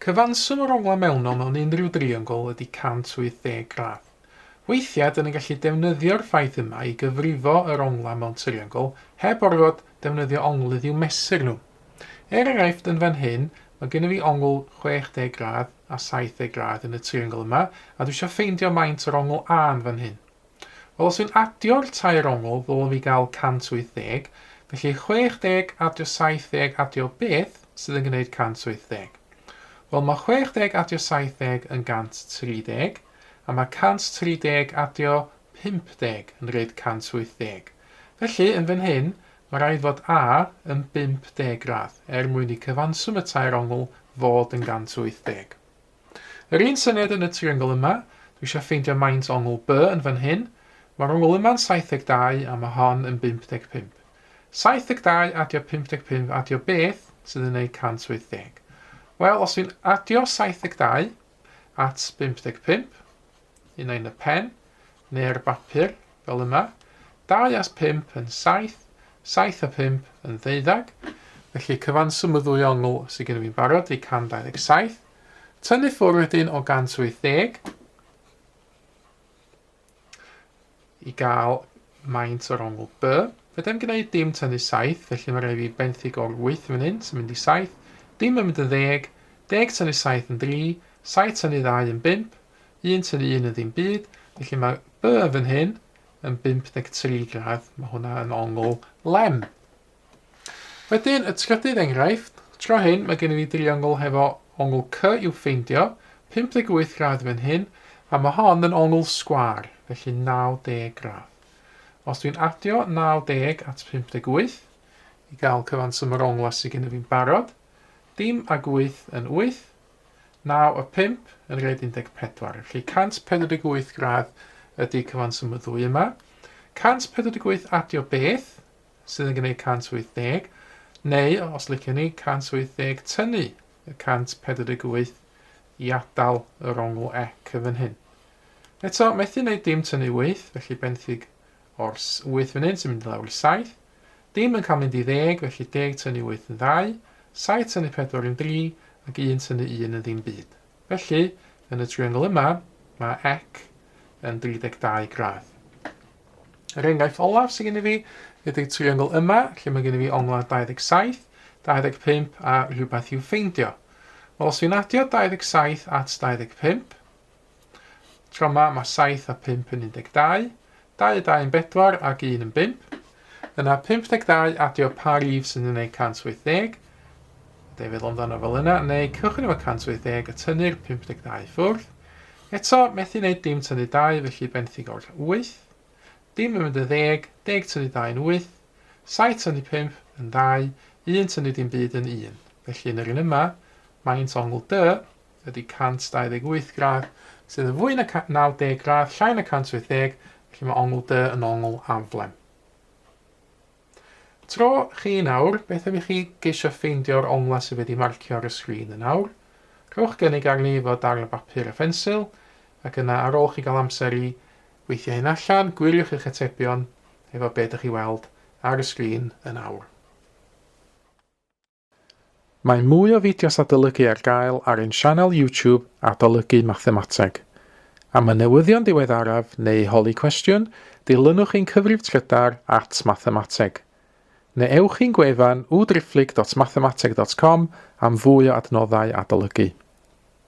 Cyfanswm yr onglau mewnol mewn unrhyw driongl ydy 180 gradd. Weithiau, dyn ni'n gallu defnyddio'r ffaith yma i gyfrifo yr onglau mewn triongl heb orfod defnyddio onglydd i'w mesur nhw. Er enghraifft, yn fan hyn, mae gennym fi ongl 60 gradd a 70 gradd yn y triongl yma, a dwi eisiau ffeindio maint yr ongl A yn fan hyn. Wel, os dwi'n adio'r tair ongl, ddylwn fi gael 180, felly 60 adio 70 adio beth sydd yn gwneud 180? Wel, mae 60 adio 70 yn 130, a mae 130 adio 50 yn rhaid 180. Felly, yn fan hyn, mae rhaid fod A yn 50 gradd, er mwyn i cyfanswm y tair ongl fod yn 180. Yr un syniad yn y triongl yma, dwi eisiau ffeindio maint ongl B yn fan hyn. Mae'r ongl yma'n 72 a mae hon yn 55. 72 adio 55 adio beth sydd yn ei 180? Wel, os dwi'n adio 72 at 55, un yn y pen, neu ar y bapur, fel yma, 2 at 5 yn 7, 7 a 5 yn ddeuddag, felly cyfanswm y ddwy ongl sydd gen i fi'n barod i 127. Tynnu ffwrdd wedyn o 180 i gael maint o'r ongl B. Fedra i'm gwneud dim tynnu 7, felly mae rhaid fi benthyg o'r 8 fan hyn, sy'n mynd i 7. Dim yn mynd yn ddeg, deg tynnu 7 yn 3, 7 tynnu 2 yn 5, 1 tynnu 1 yn ddim byd, felly mae B fan hyn yn 53 gradd, mae hwnna yn ongl lem. Wedyn, y trydydd enghraifft, tro hyn mae gen i fi driongl hefo ongl C i'w ffeindio, 58 gradd fan hyn, a mae hon yn ongl sgwâr, felly 90 gradd. Os dwi'n adio 90 at 58, i gael cyfanswm yr onglau sydd gen i fi'n barod, dim ag 8 yn 8, 9 a 5 yn rhaid 14. Felly 148 gradd ydy cyfanswm y ddwy yma. 148 adio beth? sydd yn gwneud 180, neu, os liciwn ni, 180 tynnu y 148 i adael yr ongl ec yn fan hyn. Eto, methu wneud dim tynnu 8, felly benthyg o'r 8 fan hyn sy'n mynd i lawr i 7. Dim yn cael mynd i 10, felly 10 tynnu 8 yn 2, 7 tynnu 4 yn 3, ac 1 tynnu 1 yn ddim byd. Felly, yn y triongl yma, mae ec yn 32 gradd. Yr enghraifft olaf sydd gen i fi ydy'r triongl yma, lle mae gen i fi onglau 27, 25 a rhywbeth i'w ffeindio. Wel, os fi'n adio 27 at 25, tro yma mae 7 a 5 yn 12, 2 a 2 yn 4 ac 1 yn 5. Yna 52 adio pa rif sy'n yn ei 180, Deu feddwl amdano fel yna, neu cychwyn efo 180 a tynnu'r 52 i ffwrdd. Eto, methu wneud dim tynnu 2, felly benthyg o'r 8. Dim yn mynd yn ddeg, deg tynnu 2 yn 8, 7 tynnu 5 yn 2, 1 tynnu dim byd yn 1. Felly yn yr un yma, maint ongl D ydy 128 gradd, sydd yn fwy na 90 gradd, llai na 180, felly mae ongl D yn ongl aflem. Tro chi nawr, beth am i chi geisio ffeindio'r onglau sydd wedi marcio ar y sgrin yn awr? Rhowch gynnig arni efo darn o bapur a phensil, ac yna ar ôl chi gael amser i weithio hyn allan, gwiriwch eich atebion efo be ydych chi weld ar y sgrin yn awr. Mae mwy o fideos adolygu ar gael ar ein sianel YouTube Adolygu Mathemateg. Am y newyddion diweddaraf neu holi cwestiwn, dilynwch ein cyfrif trydar at mathemateg. Neu ewch i'n gwefan www.mathemateg.com am fwy o adnoddau adolygu.